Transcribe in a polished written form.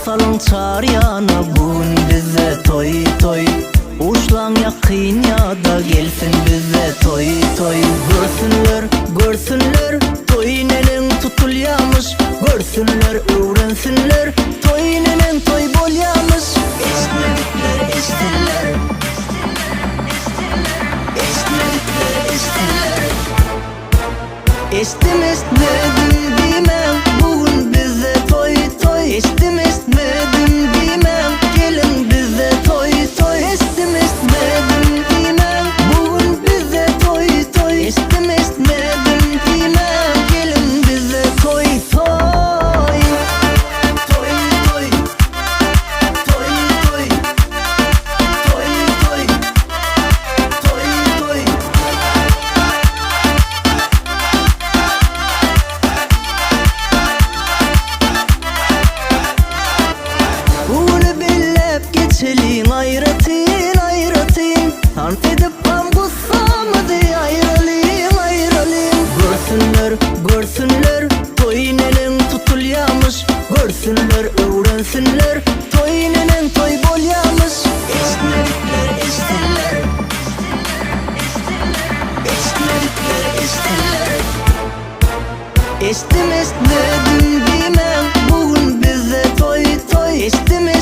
salyň çar ýana Bu gün bizde toý toý Buşlaň ýakyn ýada gelsin bizde toý toý Görsünler görsünler toý neneň tutulýamyş Görsünler öwrensinler toý neneň toý bolýamyş Eşitmedikler eşitsinler Eşitmedikler eşitsinler Eşitdim eşitmedim diýmäň bu gün bizde toý toý Eşitdim eşitmedim diýmäň geliň bizde toý toý Eşitdim eşitmedim diýmäň bu gün bizde toý toý Eşitdim eşitmedim diýmäň geliň bizde toý toý Toý toý Toý toý Toý toý Toý toý. Bu güni belläp geçeliň aýratyn aýratyn Tans edip gam gussamyzy aýralyň aýralyň Görsünler görsünler toý neneň tutulýamyş Görsünler öwrensinler toý neneň toý bolýamyş Eşitmedikler eşitsinler Eşitmedikler eşitsinler Eşitdim eşitmedim diýmäň bu gün bizde toý toý Eşitdim.